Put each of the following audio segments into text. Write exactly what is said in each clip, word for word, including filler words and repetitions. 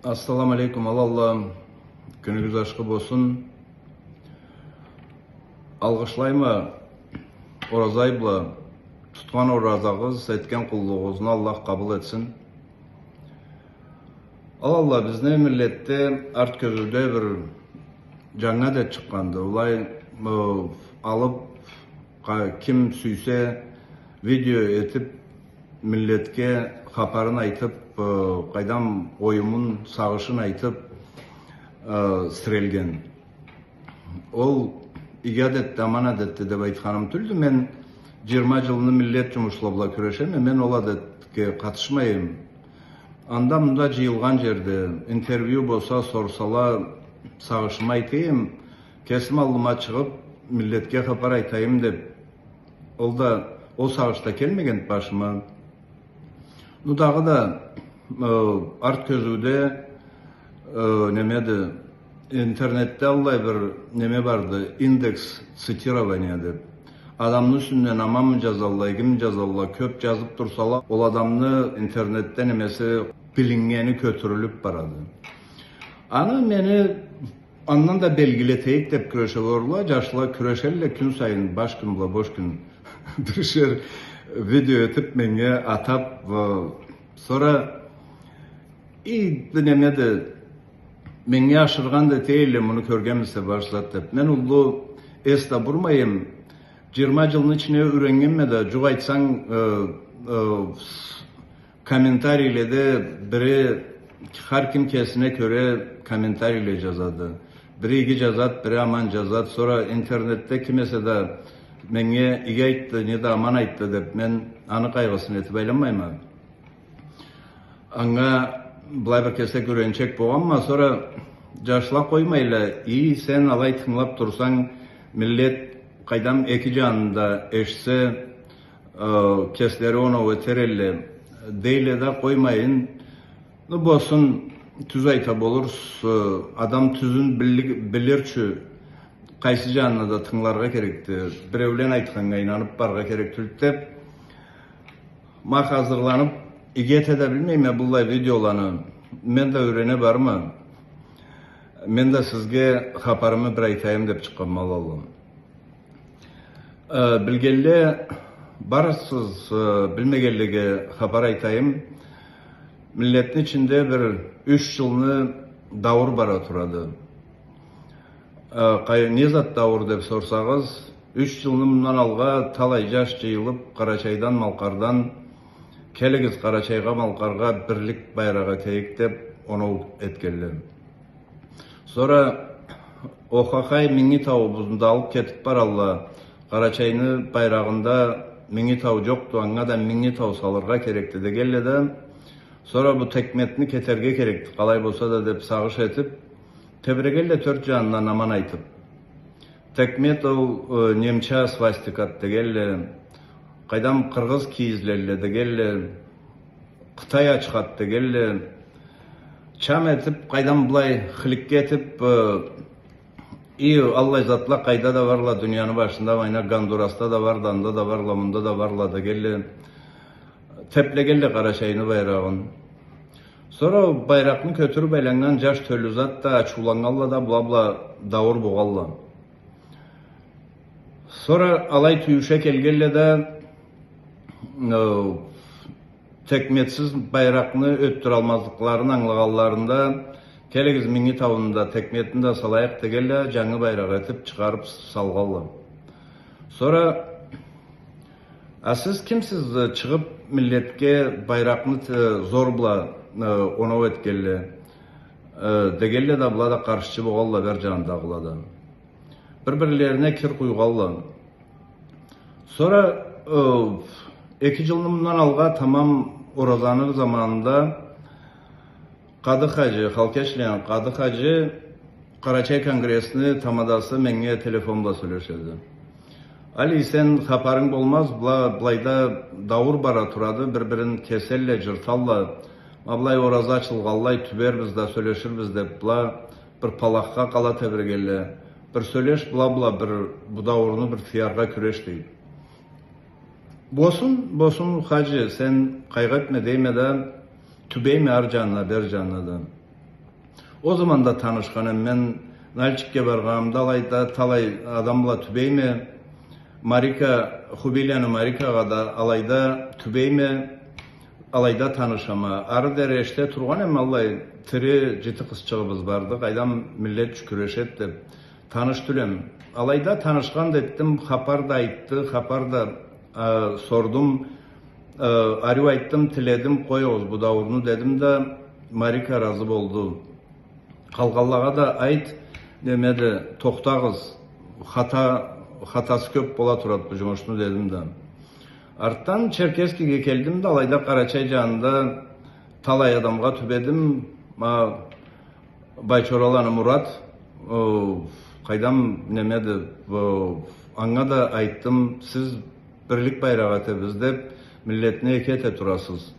Ассаламу алейкум, аланла. Кюнюгюз ашхы болсун. Алгъышлайма ораза ай бла, тутхан оразагъыз, этген къуллугъугъузну Аллах къабыл этсин. Аланла, бизни миллетде арт кёзюуде бир джангы адет чыкъгъанды. Былай, э, алып, къа-, ким сюйсе, видео этип, миллетге хапарын айтып, э, къайдам, оюмун, сагъышын айтып, э, сирелген. Ол иги адетди, аман адетди деп айтханым тюлдю. Мен джыйырма джылны миллет джумушла бла кюрешеме, мен ол адетге къатышмайым. Анда-мында джыйылгъан джерде интервью болса, сорсала, сагъышымы айтайым, кесим аллыма чыгъып, миллетге хапар айтайым деп, ол да, ол сагъыш да келмеген башыма. Ну, дагъыда, э, арт кёзюуде, э, немеди, интернетде аллай бир неме барды, индекс цитирования деп. Адамны юсюнден аманмы джазалла, игими джазалла, кёп джазып турсала, ол адамны интернетде немеси, билиннгени кётюрюлюп барады. Аны мени андан да белгили этейик деп кюреше болурла, джашла кюрешелле кюн сайын, баш кюн бла бош кюн биришер видео этип, меннге атап, э, сора, и, бу немеди, меннге ашыргъан да этелле, муну кёргенмисе, баш зат деп. Мен уллу эс да бурмайым, джыйырма джылны ичине юреннгенме да, джукъ айтсанг, э, э, комментарийледе бири, хар ким кесине кёре комментарийле джазады. Бири иги джазад, бири аман джазад. Сора интернетде ким эсе да меннге иги айтды, неда аман айтды деп, мен аны къайгъысын этип айланмайма. Анга былай бир кесек юренчек болгъанма, сора джашла къоймайла, и, сен алай тынгылап турсанг, миллет къайдам эки джанын да эшитсе, э, кеслери оноу этер элле, дейле да къоймайын. Ну, болсун, тюз айта болурсуз, э, адам тюзюн билли-, билир чю, къайсы джанына да тынгыларгъа керекди. Биреулен айтханнга ийнанып барыргъа керек тюлдю деп, ма хазырланып, иги эте да билмейме быллай видеоланы. Мен да юрене барма. Мен да сизге хапарымы бир айтайым деп чыкъгъанма, аланла. Э, билгенле барсыз, э, билмегенлеге хапар айтайым. Миллетни ичинде бир юч джылны дауур бара турады. Э, къай-, не зат дауур деп сорсагъыз, юч джылны мындан алгъа талай джаш джыйылып, Къарачайдан, Малкъардан, келигиз Къарачайгъа, Малкъаргъа бирлик байракъ этейик деп, оноу этгенле. Сора охахай Минги тауубузну да алып кетип баралла. Къарачайны байрагъында Минги тау джокъду, анга да Минги тау салыргъа керекди дегенле да, сора бу текметни кетерге керекди, къалай болса да деп сагъыш этип, тебирегенле тёрт джанындан аман айтып. Текмет ол, э, немча свастикады дегенле, къайдам, къыргъыз кийизлелле дегенле, Къытай ачхады дегенле, чам этип, къайдам, былай хыликке этип, э, и, аллай затла къайда да барла, дунияны башында, майна Гондурасда да барла, анда да барла, мында да барла дегенле, теплегенле Къарачайны байрагъын. Сора байракъны кётюрюп айланнган джаш тёлю зат да ачыуланнганла да, бла-бла дауур болгъанла. Сора алай тюйюше келгенле да, э, текметсиз байракъны ётдюралмазлыкъларын ангылагъанларында, келигиз, Минги тауну да, текметни да салайыкъ дегенле, джангы байракъ этип чыгъарып салгъанла. Сора, а сиз кимсиз, э, чыгъып миллетге байракъны, э, зор бла, э, оноу этгенле, э, дегенле да, была да къаршчы болгъанла, бер джанындагъыла да. Бир-бирлерине кир къуйгъанла. Сора, э, эки джылны мындан алгъа тамам оразаны заманында Къады хаджи, Халкечланы Къады хаджи, Къарачай конгрессни тамадасы, меннге телефон бла сёлешеди. Али, сен хапарынг болмаз, была, былайда дауур бара турады, бир-бирин кеселле, джырталла. Ма былай ораза ачылгъанлай, тюбербиз да, сёлеширбиз деп, была бир палахха къала тебирегенле. Бир сёлеш, была-была бир бу даурну бир тыяргъа кюреш, дейди. Болсун, болсун, хаджи, сен къайгъы этме, дейме да, тюбейме ары джанына, бери джанына да. Ол заманда танышхан эм мен, Нальчикге баргъанымда алайда талай адам бла тюбейме, Марика, Хубийланы Марикагъа да алайда тюбейме, алайда танышама. Ары дери эшите тургъан эм, аллай тири, джити къызчыгъыбыз барды, къайдам, миллет ючюн кюрешеди деб, таныш тюл эм. Алайда танышхан да этдим, хапар да айтды, хапар да, а, сордум. Э, ариу айтдым, тиледим, къоюгъуз бу даурну дедим да, Марика разы болду. Къалгъанлагъа да айт, неме да, тохтагъыз, хата, хатасы кёб бола турады бу джумушну дедим да. Артдан Черкесскеге келдим да, алайда Къарачай джанында талай адамгъа тюбедим. Ма Байчораланы Мурат, э, къайдам, неме да, э, анга да айтдым, сиз бирлик байракъ этебиз деб, миллетни эки эте турасыз.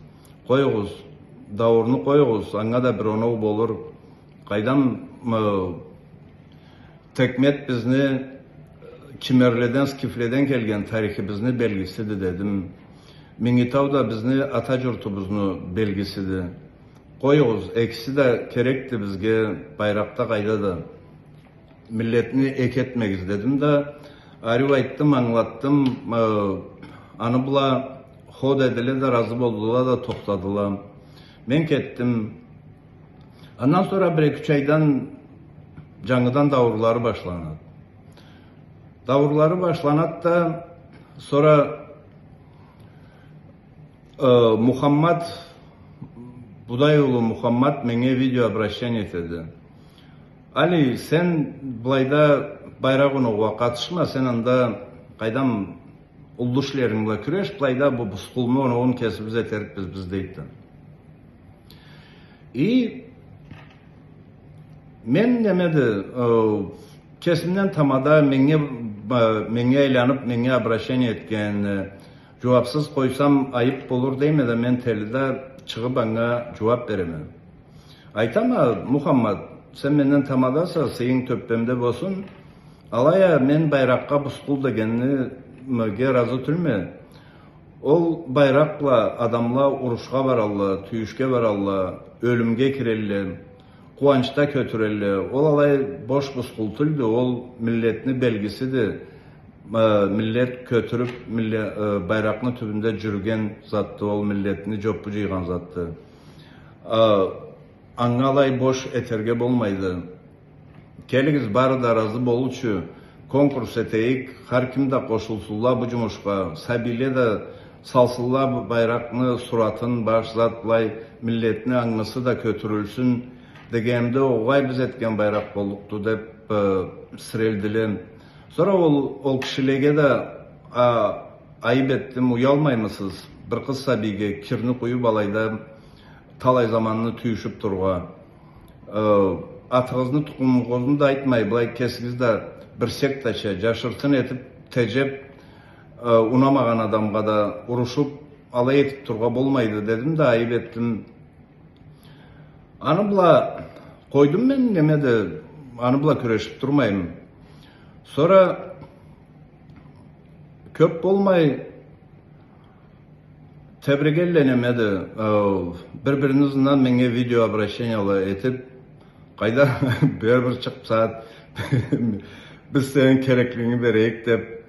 Къоюгъуз, даурну къоюгъуз, анга да бир оноу болур. Къайдам, э, Текмет бизни кимерледен, скифледен келген тарихибизни белгисиди, дедим. Минги тау да бизни ата джуртубузну белгисиди. Къоюгъуз, экиси да керекди бизге, байракъда къайда да. Миллетни эки этмегиз, дедим да, ариу айтдым, ангылатдым. Э, аны бла хо дедиле да, разы болдула да, тохтадыла. Мен кетдим. Андан сора бир-эки-юч айдан джангыдан даурлары башланады. Даурлары башланады да, сора Э, Мухаммад, Будай улу Мухаммад меннге видеообращение этеди. Али, сен былайда байракъ оноугъа къатышма, сен анда, къайдам, уллу ишлеринг бла кюреш, былайда бу бусхулну оноуун кесибиз этерикбиз биз, дейди. И мен, неме да, э, кесимден тамада меннге, э, меннге айланыб, меннге обращение этген, э, джууабсыз къойсам, айыб болур дейме да, мен тели да чыгъыб анга джууаб береме. Айтама, Мухаммад, сен менден тамадаса, сыйынг тёппемде болсун, алай а мен байракъгъа бусхул дегеннге разы тюлме. Ол байракъ бла адамла урушха баралла, тюйюшге баралла, ёлюмге кирелле, къууанчда кётюрелле. Ол алай бош бусхул тюлдю, ол миллетни белгисиди. Э, миллет кётюрюб, милле-, э, байракъны тюбюнде джюрюген затды, ол миллетни джоппу джыйгъан затды. Э, анга алай бош этерге болмайды. Келигиз, бары да разы болуучу, конкурс этейик, хар ким да къошулсунла бу джумушха, сабийле да салсынла бу байракъны суратын, баш зат, былай миллетни ангысы да кётюрюлсюн дегенимде, огъай, биз этген байракъ боллукъду деб, э, сирелдиле. Сора ол, ол кишилеге да, а, айыб этдим, уялмаймысыз? Бир къыз сабийге кирни къуюб алайда талай заманны тюйюшюб тургъа. Э, атыгъызны, тукъумугъузну да айтмай, былай кесигиз да бир сектача, джашыртын этиб, теджеб, э, унамагъан адамгъа да урушуб, алай этиб тургъа болмайды, дедим да, айыб этдим. Аны бла къойдум мен, неме да, аны бла кюрешиб турмайым. Сора кёб болмай, тебрегенле, неме да, э, бир-бирини ызындан меннге видеообращениела этиб, къайда, бери бир чыгъыб, сагъат, биз сени кереклигинги берейик деб,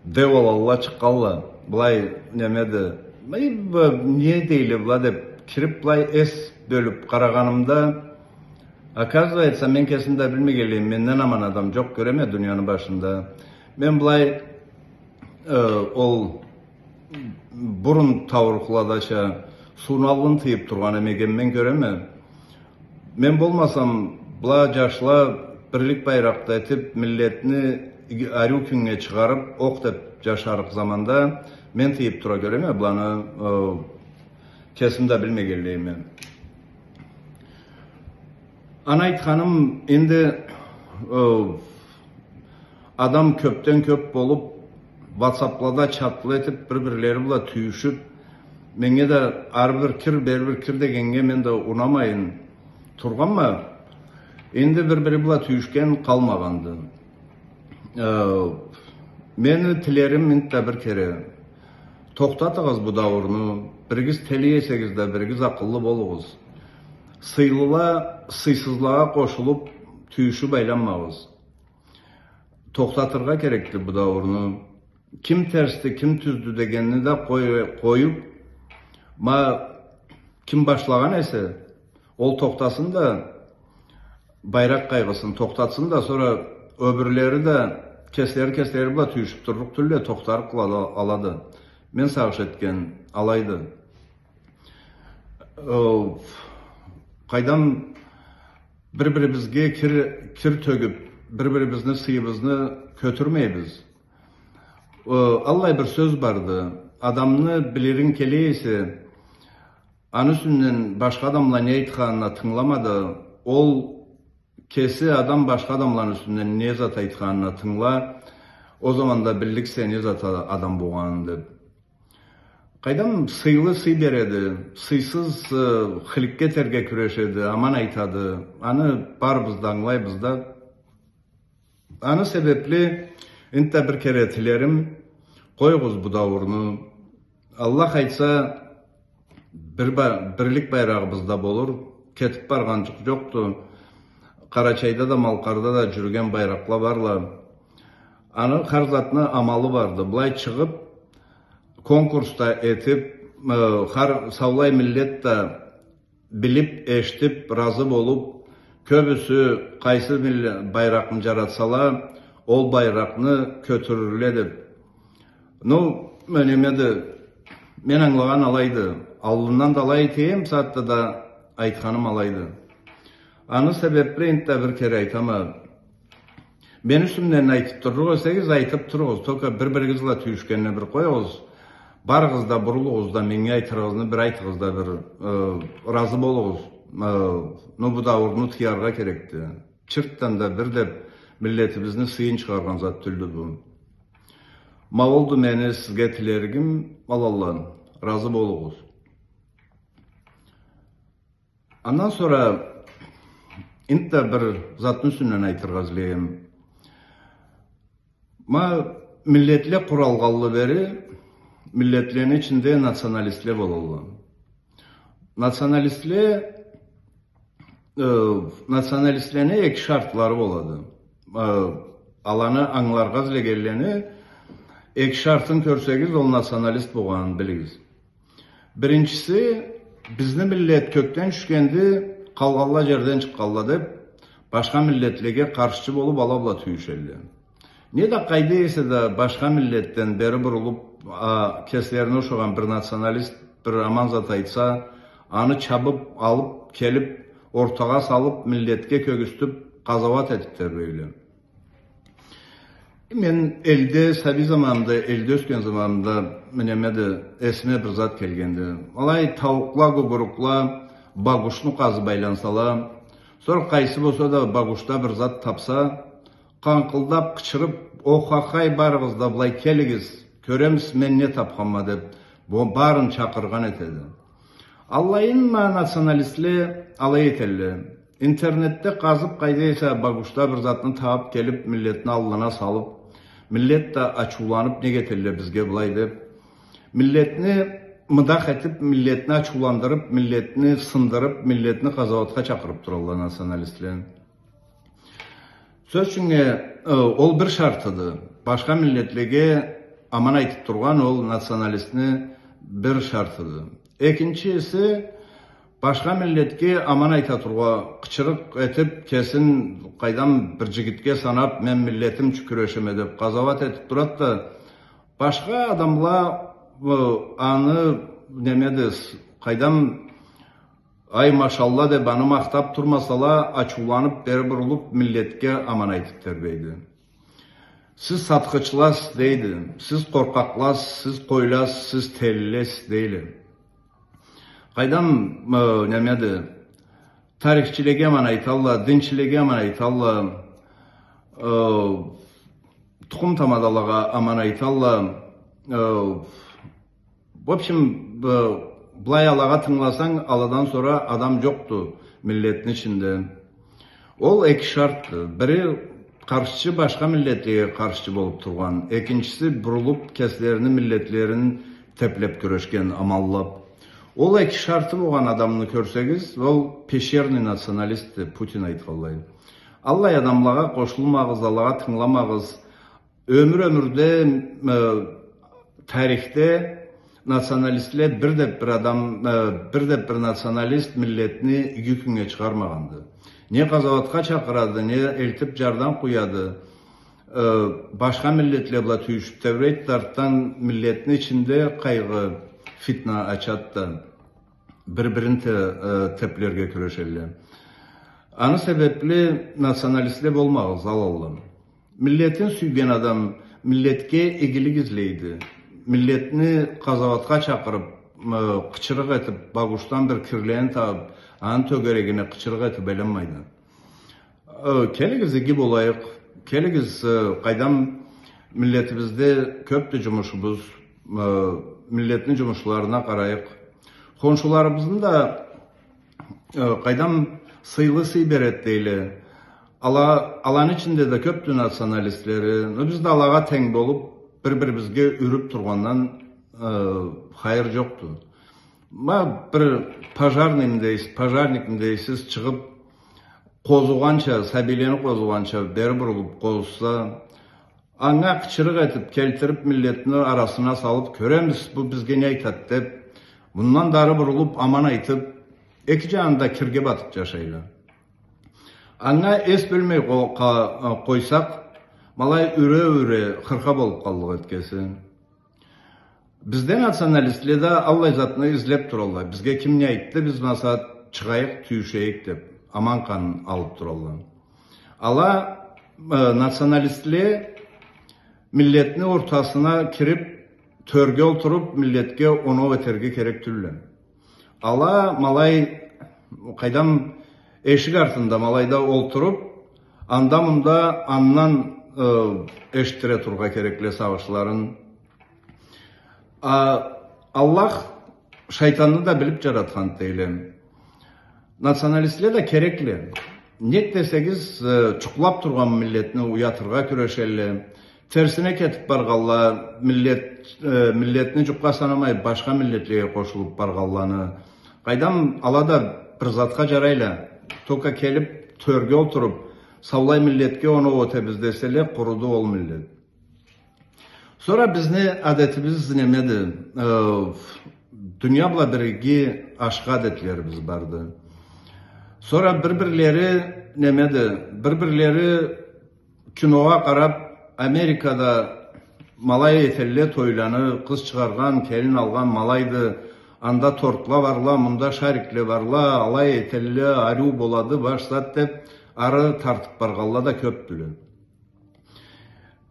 деб алалла, чыкъгъалла. Былай, неме да, эй, бу, не дейле была деб, кириб, былай эс бёлюб къарагъанымда, оказывается, мен кесим да билмегенлейим, менден аман адам джокъ, кёреме, дунияны башында. Мен былай, э, ол бурун таурухладача сууну аллын тыйыб тургъан эм эген, мен кёреме. Мен болмасам, была джашла бирлик байракъда этиб, миллетни ариу кюннге чыгъарыб, окъ деб джашарыкъ заманда мен тыйыб тура кёреме, быланы, э, кесим да билмегенлейиме. Аны айтханым, энди, э, адам кёбден кёб болуб, ватсаплада чатла этиб, бир-бирлери бла тюйюшюб, меннге да ары бир кир, бери бир кир дегеннге мен да унамайын тургъанма, энди бир-бири бла тюйюшген къалмагъанды. Э, мени тилерим энтда бир кере. Тохтатыгъыз бу даурну. Биригиз тели эсегиз да, биригиз акъыллы болугъуз. Сыйлыла сыйсызлагъа къошулуп, тюйюшюп айланмагъыз. Тохтатыргъа керекди бу даурну. Ким терсди, ким тюздю дегенни да къой-, къоюп, ма ким башлагъан эсе, ол тохтасын да, байракъ къайгъысын тохтатсын да, сора ёбюрлери да кеслери-кеслери бла тюйюшюп турлукъ тюлле, тохтарыкъла ала да. Мен сагъыш этген алайды. Э, къайдам, бир-бирибизге кир, кир тёгюп, бир-бирибизни сыйыбызны кётюрмейбиз. Э, аллай бир сёз барды. Адамны билиринг келе эсе, аны юсюнден башха адамла не айтханына тынгылама да, ол кеси адам башха адамланы юсюнден не зат айтханына тынгыла, ол заманда билликсе не зат а-, адам болгъанын деп. Къайдам, сыйлы сый береди, сыйсыз, э, хыликке этерге кюрешеди, аман айтады. Аны барыбыз да ангылайбыз да. Аны себепли энтда бир кере тилерим, къоюгъуз бу даурну. Аллах айтса, бир ба-, бирлик байрагъыбыз да болур. Кетип баргъанчыкъ жокъду. Къарачайда да, Малкъарда да жюрюген байракъла барла. Аны хар затны амалы барды. Былай чыгъып, конкурс да этип, э, хар саулай миллет да билип, эшитип, разы болуп, кёбюсю къайсы милле-, байракъны жаратсала, ол байракъны кётюрюрле деп. Ну, немеди, мен ангылагъан алайды. Аллындан да алай этейим, сагъатда да айтханым алайды. Аны себепли энтда бир кере айтама. Мени юсюмден айтып турлукъ эсегиз, айтып туругъуз. Только бир-биригиз бла тюйюшгенни бир къоюгъуз. Барыгъыз да, бурулугъуз да, меннге айтырыгъызны бир айтыгъыз да бир, э, разы болугъуз. Э, ну, бу даурну тыяргъа керекди. Чыртдан да бир деп миллетибизни сыйын чыгъаргъан зат тюлдю бу. Ма олду мени сизге тилеригим, аланла, разы болугъуз. Андан сора энтда бир затны юсюнден айтыргъа излейме. Ма миллетле къуралгъанлы бери миллетлени ичинде националистле болалла. Националистле, э, националистлени эки шартлары болады. Э, аланы ангыларгъа излегенлени эки шартын кёрсегиз, ол националист болгъанын билигиз. Биринчиси, бизни миллет кёкден тюшгенди, къалгъанла жерден чыкъгъанла деп, башха миллетлеге къаршчы болуп, ала бла тюйюшелле. Не да къайда эсе да башха миллетден бери бурулуп, а, кеслерине ушагъан бир националист бир аман зат айтса, аны чабып, алып келип, ортагъа салып, миллетге кёргюзтюп, къазауат этип тебирейле. Мен элде, сабий заманымда, элде ёсген заманымда, немеди, эсиме бир зат келгенди. Алай тауукъла, гугурукъла багушну къазып айлансала, сора къайсы болса да багушда бир зат тапса, къанкъылдап, къычырып, «Охахай, барыгъыз да былай келигиз, кёремисиз, мен не тапханма», — деп, бу барын чакъыргъан этеди. Аллайын ма националистле алай этелле. Интернетде къазып, къайда эсе багушда бир затны табып келип, миллетни аллына салып, миллет да ачыуланып, «Нек этелле бизге былай?» — деп, миллетни мыдах этип, миллетни ачыуландырып, миллетни сындырып, миллетни къазауатха чакъырып туралла националистле. Сёз ючюн, э, ол бир шартыды. Башха миллетлеге аман айтып тургъан ол националистни бир шартыды. Экинчиси, башха миллетге аман айта тургъа, къычырыкъ этип, кесин къайдам бир жигитге санап, «Мен миллетим ючюн кюрешеме», — деп къазауат этип турады да, башха адамла, э, аны, немеди, къайдам, «Ай, машалла», — деп, аны махтап турмасала, ачыуланып, бери бурулуп, миллетге аман айтып тебирейди. «Сиз сатхычласыз», — дейди, «сиз къоркъакъласыз, сиз къойласыз, сиз телилесиз», — дейле. Къайдам, э, немеди, тарихчилеге аман айталла, динчилеге аман айталла, э, тукъум тамадалагъа аман айталла, э, В общем, б-, былай алагъа тынгыласанг, аладан сора адам жокъду миллетни ичинде. Ол эки шартды. Бири къаршчы, башха миллетлеге къаршчы болуп тургъан. Экинчиси, бурулуп, кеслерини миллетлерин теплеп кюрешген, аманлап. Ол эки шарты болгъан адамны кёрсегиз, ол пещерный националистди, Путин айтханлай. Аллай адамлагъа къошулмагъыз, алагъа тынгыламагъыз. Ёмюр-ёмюрде, э, тарихде националистле бир да бир адам, э, бир да бир националист миллетни иги кюннге чыгъармагъанды. Не къазауатха чакъырады, не элтип жардам къуяды. Э, башха миллетле бла тюйюшюп тебрейди да, артдан миллетни ичинде къайгъы, фитна ачады да, бир-бирин те-, э, теплерге кюрешелле. Аны себепли националистле болмагъыз, аланла. Миллетин сюйген адам миллетге игилик излейди. Миллетни къазауатха чакъырып, э, къычырыкъ этип, багушдан бир кирлени табып, аны тёгерегине къычырыкъ этип айланмайды. Э, келигиз, иги болайыкъ. Келигиз, э, къайдам, миллетибизде кёпдю жумушубуз, э, миллетни жумушларына къарайыкъ. Хоншуларыбызны да, э, къайдам, сыйлы сый береди дейле. Ала, аланы ичинде да кёпдю националистлери. Но биз да алагъа тенг болуп, бир-бирибизге юрюп тургъандан, э, хайыр жокъду. Ма бир пожарныймы дейсиз, пожарникми дейсиз, чыгъып, къозугъанча, сабийлени къозугъанча бери бурулуп къозса, анга къычырыкъ этип, келтирип, миллетни арасына салып, кёремисиз, бу бизге не айтады деп, мындан да ары бурулуп, аман айтып, эки жанын да кирге батып жашайла. Анга эс бёлмей къо-, къа-, къойсакъ, ма алай юре-юре хырха болуп къаллыкъ эди кеси. Бизде националистле да аллай затны излеп туралла. Бизге ким не айтды, биз, масала, чыгъайыкъ, тюйюшейик деп, аман къан алып туралла. Ала, э, националистле миллетни ортасына кирип, тёрге олтуруп, миллетге оноу этерге керек тюлле. Ала ма алай, къайдам, эшик артында ма алайда олтуруп, анда-мында андан, э, эшитдире турургъа керекле сагъышларын. А, Аллах шайтанны да билип жаратхан дейле. Националистле да керекле. Нек десегиз, э, жукълап тургъан миллетни уятыргъа кюрешелле. Терсине кетип баргъанла, миллет, э, миллетни жукъгъа санамай, башха миллетлеге къошулуп баргъанланы. Къайдам, ала да бир затха жарайла. Только келип, тёрге олтуруп, саулай миллетге оноу этебиз деселе, къуруду ол миллет. Сора бизни адетибиз немеди? Э, дуния бла бирге ашхы адетлерибиз барды. Сора бир-бирлери немеди? Бир-бирлери киногъа къарап, Америкада ма алай этелле тойланы, къыз чыгъаргъан, келин алгъан ма алайды, анда тортла барла, мында шарикле барла, алай этелле, ариу болады, баш зат деп, ары тартып баргъанла да кёпдюле.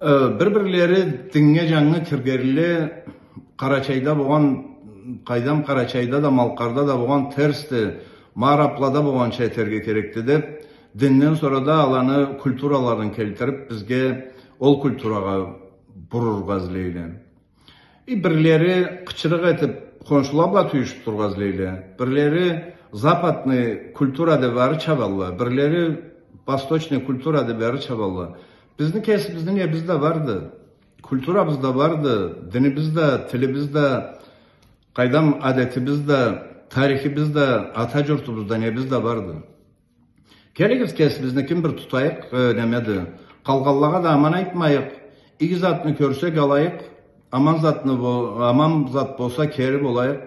Э, бир-бирлери диннге жангы киргенле, Къарачайда болгъан, къайдам, Къарачайда да, Малкъарда да болгъан терсди, ма араблада болгъанча этерге керекди деп, динден сора да аланы культураларын келтирип, бизге ол культурагъа бурургъа излейле. И бирлери къычырыкъ этип, хоншула бла тюйюшюп тургъа излейле. Бирлери западный культура деп ары чабалла, бирлери восточный культура деп ары чабалла. Бизни кесибизни небиз да барды. Культурабыз да барды, динибиз да, тилибиз да, къайдам, адетибиз да, тарихибиз да, ата журтубуз да, небиз да барды. Келигиз, кесибизникин бир тутайыкъ, э, немеди. Къалгъанлагъа да аман айтмайыкъ. Иги затны кёрсек, алайыкъ. Аман затны бо-, аман зат болса, кери болайыкъ.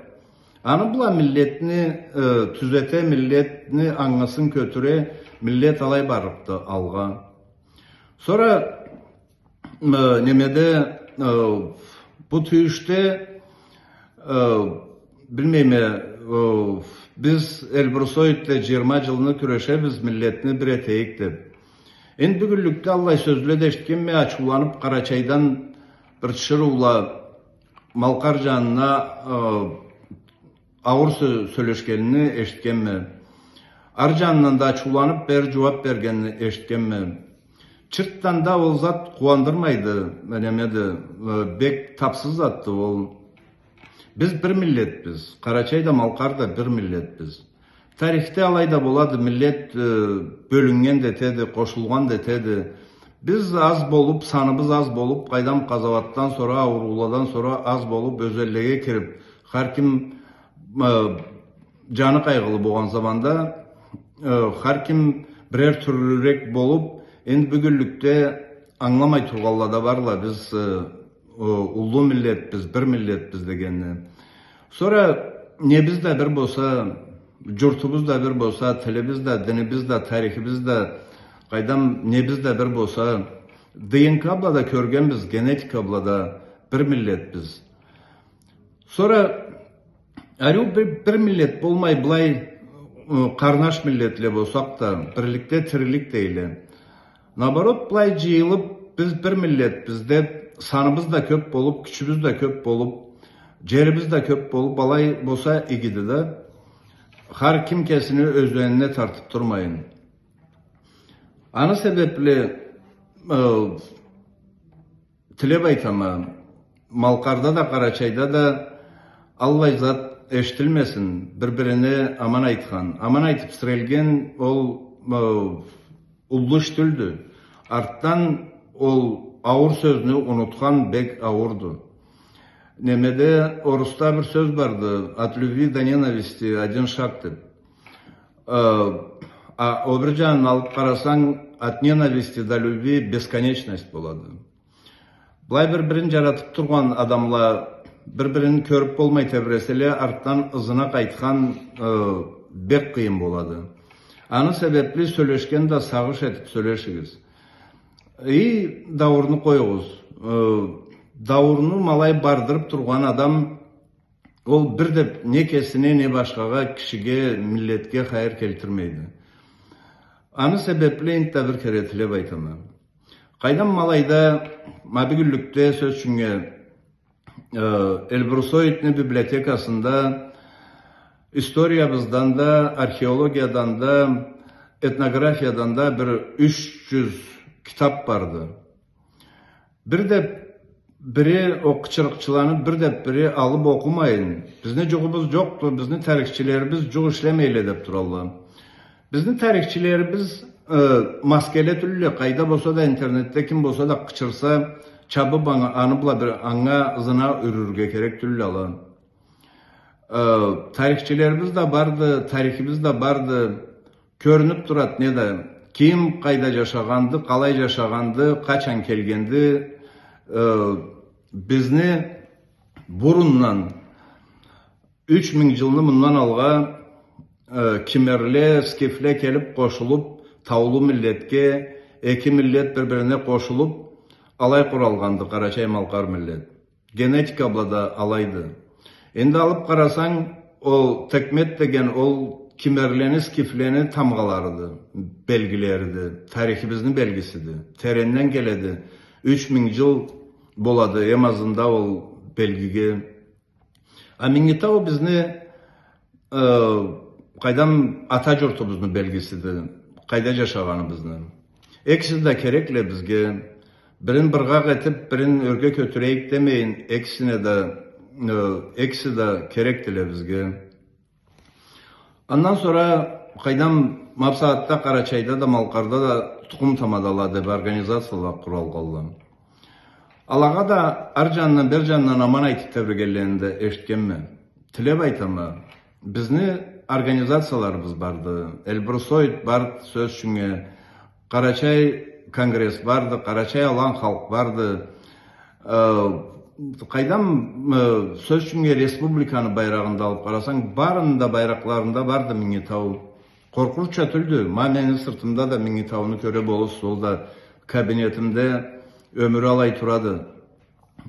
Аны бла миллетни, э, тюзете, миллетни ангысын кётюре, миллет алай барлыкъды алгъа. Сора Э, немеде, э, бу тюйюшде, э, билмейме, э, биз Эльбрусоидде жыйырма жылны кюрешебиз, миллетни бир этейик деп. Энди бюгюнлюкде аллай сёзле да эшитгенме, ачыуланып Къарачайдан бир тиширыула Малкъар жанына, э, ауур сё-, сёлешгенин эшитгенме. Ары жанындан да ачыуланып бир жууап бергенин эшитгенме. Чыртдан да ол зат къууандырмайды, немеди, э, бек тапсыз затды ол. Биз бир миллетбиз. Къарачай да, Малкъар да бир миллетбиз. Тарихде алай да болады, миллет, э, бёлюннген да этеди, къошулгъан да этеди. Биз аз болуп, саныбыз аз болуп, къайдам, къазауатдан сора, аурууладан сора аз болуп, ёзенлеге кирип, хар ким э, джаны къайгъылы болгъан заманда, э, хар ким бирер тюрлюрек болуб, энди бюгюнлюкде ангыламай тургъанла да барла, биз, э, э, уллу миллетбиз, бир миллетбиз дегенни. Сора небиз да бир болса, джуртубуз да бир болса, тилибиз да, динибиз да, тарихибиз да, къайдам, небиз да бир болса, ДНК бла да кёргенбиз, генетика бла да бир миллетбиз. Сора ариу бир, бир миллет болмай, былай, ы, къарнаш миллетле болсакъ да, бирликде тирилик дейле. Наоборот, былай джыйылыб, биз бир миллетбиз деб, саныбыз да кёб болуб, кючюбюз да кёб болуб, джерибиз да кёб болуб, алай болса игиди да, хар ким кесини ёз янына тартыб турмайын. Аны себебли, ы, тилеб айтама, Малкъарда да, Къарачайда да аллай зат эшитилмесин, бир-бирине аман айтхан. Аман айтыб сирелген ол, э, уллу иш тюлдю. Артдан ол ауур сёзню унутхан бек аурду. Немеде, орусда бир сёз барды: «От любви до ненависти один шаг», деб. Э, а, ол бир джанын алыб къарасанг, «От ненависти до любви бесконечность» болады. Былай бир-бирин джаратыб тургъан адамла бир-бирин кёрюб болмай тебиреселе, артдан ызына къайтхан, э, бек къыйын болады. Аны себебли сёлешгенде сагъыш этиб сёлешигиз. И даурну къоюгъуз. Э, даурну ма алай бардырыб тургъан адам, ол бир да не кесине, не башхагъа, кишиге, миллетге хайыр келтирмейди. Аны себебли энтда бир кере тилеб айтама. Къайдам, ма алайда, ма бюгюнлюкде, сёз ючюннге, э, Эльбрусоидни библиотекасында историябыздан да, археологиядан да, этнографиядан да бир юч джюз китаб барды. Бир да бири, ол къычырыкъчыланы бир да бири алыб окъумайын, «Бизни джугъубуз джокъду, бизни тарихчилерибиз джукъ ишлемейле», деб туралла. Бизни тарихчилерибиз, э, маскеле тюлле, къайда болса да, интернетде ким болса да къычырса, чабыб анга, аны бла бир, анга ызына юрюрге керек тюлле ала. Э, тарихчилерибиз да барды, тарихибиз да барды. Кёрюнюб турады не да, ким къайда джашагъанды, къалай джашагъанды, къачан келгенди, э, бизни бурундан, юч минг джылны мындан алгъа, э, кимерле, скифле келиб къошулуб, таулу миллетге, эки миллет бир-бирине къошулуб, алай къуралгъанды къарачай-малкъар миллет. Генетика бла да алайды. Энди алыб къарасанг, ол Текмет деген ол кимерлени, скифлени тамгъаларыды, белгилериди, тарихибизни белгисиди. Теренден келеди. Юч минг джыл болады, эм азында ол белгиге. А Минги Тау бизни, э, къайдам, ата джуртубузну белгисиди, къайда джашагъаныбызны. Экиси да керекле бизге. Бирин быргъакъ этиб, бирин ёрге кётюрейик демейин, экисине да, э, экиси да керекдиле бизге. Андан сора, къайдам, ма бусагъатда Къарачайда да, Малкъарда да тукъум тамадала деб организацияла къуралгъанла. Алагъа да ар джанындан, бер джанындан аман айтыб тебрегенлерин да эшитгенме. Тилеб айтама, бизни организацияларыбыз барды. Эльбрусоид барды, сёз ючюннге, Къарачай конгресс барды, Къарачай алан халкъ барды. Э, къайдам, э, сёз ючюннге, республиканы байрагъын да алыб къарасанг, барыны да байракъларында барды Минги Тау. Къоркъурча тюлдю. Ма мени сыртымда да Минги Тауну кёре болурсуз, ол да кабинетимде ёмюр алай турады.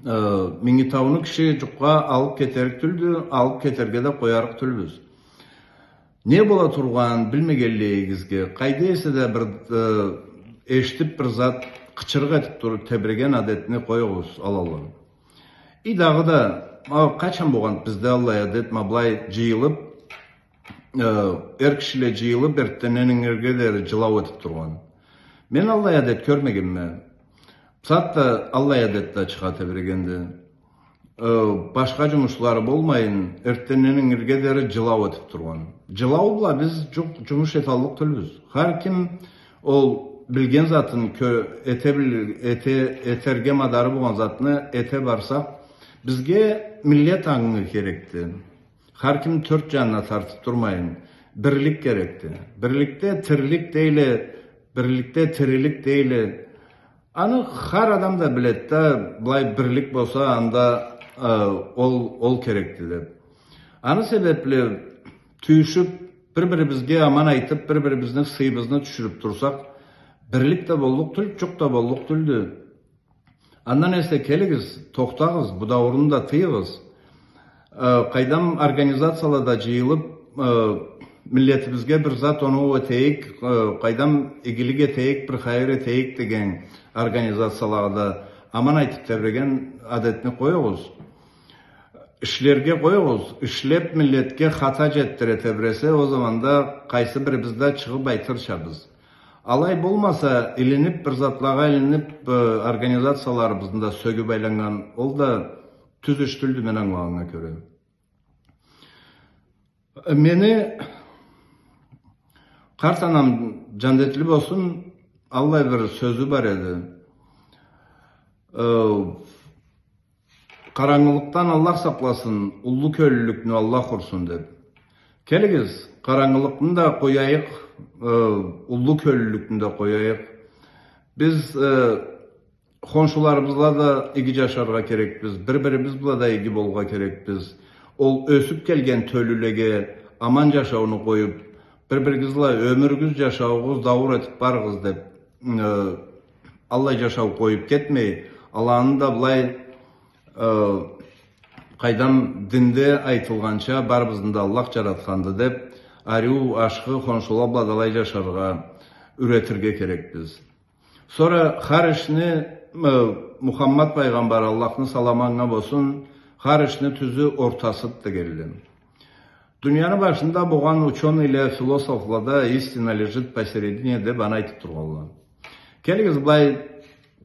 Э, Минги Тауну киши джукъгъа алыб кетерик тюлдю, алыб кетерге да къоярыкъ тюлбюз. Не бола тургъанын билмегенлигигизге, къайда эсе да бир, э, эшитиб бир зат, къычырыкъ этиб туруб тебреген адетни къоюгъуз, аланла. И дагъыда, ма къачан болгъанды бизде аллай адет, ма былай джыйылыб, э, эр кишиле джыйылыб, эртденден ингирге дери джылау этиб тургъан. Мен аллай адет кёрмегенме. Бусагъатда аллай адет да чыгъа тебрегенде. Э, башха джумушлары болмайын, эртденден ингирге дери джылау этиб тургъан. Джылау бла биз джукъ джумуш эталлыкъ тюлбюз. Хар ким ол билген затын кё-, эте бил-, эте, этерге мадары болгъан затны эте барса, бизге миллет ангы керекди. Хар ким тёрт джанына тартыб турмайын, бирлик керекди. Бирликде тирлик дейле, бирликде тирилик дейле. Аны хар адам да биледи да, былай бирлик болса, анда, э, ол, ол керекди деб. Аны себебли тюйюшюб, бир-бирибизге аман айтыб, бир-бирибизни сыйыбызны тюшюрюб турсакъ, бирлик да боллукъ тюлдю, джукъ да боллукъ тюлдю. Андан эсе келигиз, тохтагъыз, бу даурну да тыйыгъыз. Э, къайдам, организацияла да джыйылыб, э, миллетибизге бир зат оноу этейик, э, къайдам, игилик этейик, бир хайыр этейик деген организациялагъа да аман айтыб тебреген адетни къоюгъуз. Ишлерге къоюгъуз, ишлеб миллетге хата джетдире тебресе, ол заманда къайсы бирибиз да чыгъыб айтырчабыз. Алай болмаса, илиниб, бир затлагъа илиниб, э, организацияларыбызны да сёгюб айланнган, ол да тюз иш тюлдю, мен ангылагъаннга кёре. Э, мени къарт анам, джандетли болсун, аллай бир сёзю бар эди. Э, Къарангылыкъдан Аллах сакъласын, уллу кёллюлюкню Аллах урсун, деб. Келигиз, къарангылыкъны да къояйыкъ, э, уллу кёллюлюкню да къояйыкъ. Биз, э, хоншуларыбыз бла да иги джашаргъа керекбиз, бир-бирибиз бла да иги болургъа керекбиз. Ол ёсюб келген тёлюлеге аман джашауну къоюб, бир-биригиз бла ёмюрюгюз, джашауугъуз дауур этиб барыгъыз деб, э, аллай джашау къоюб кетмей, аланы да былай, э, къайдам, динде айтылгъанча, барыбызны да Аллах джаратханды деб, ариу, ашхы, хоншула бла да алай джашаргъа юретирге керекбиз. Сора хар ишни, э, Мухаммад пайгъамбар, Аллахны саламы анга болсун, хар ишни тюзю ортасыды дегенле. Дунияны башында болгъан учёныйле, философла да «истина лежит посередине» деб аны айтыб тургъанла. Келигиз, былай,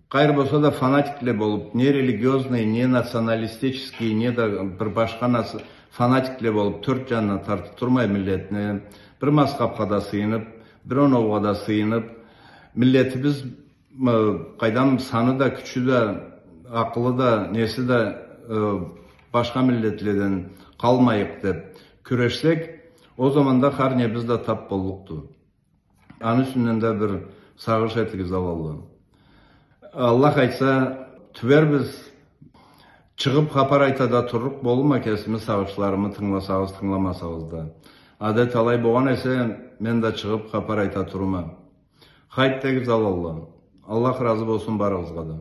къайры болса да фанатикле болуб, не религиозный, не националистический, не да бир башха нас-, фанатикле болуб, тёрт джанына тартыб турмай миллетни, бир мазхабха да сыйыныб, бир оноугъа да сыйыныб, миллетибиз, э, къайдам, саны да, кючю да, акъылы да, неси да, э, башха миллетледен къалмайыкъ деб кюрешсек, ол заманда хар небиз да таб боллукъду. Аны юсюнден да бир сагъыш этигиз, аланла. Аллах айтса, тюбербиз, чыгъыб хапар айта да турлукъ болурма, кесими сагъышларымы тынгыласагъыз, тынгыламасагъыз да. Адет алай болгъан эсе, мен да чыгъыб хапар айта турурма. Хайт дегиз, аланла. Аллах разы болсун барыгъызгъа да.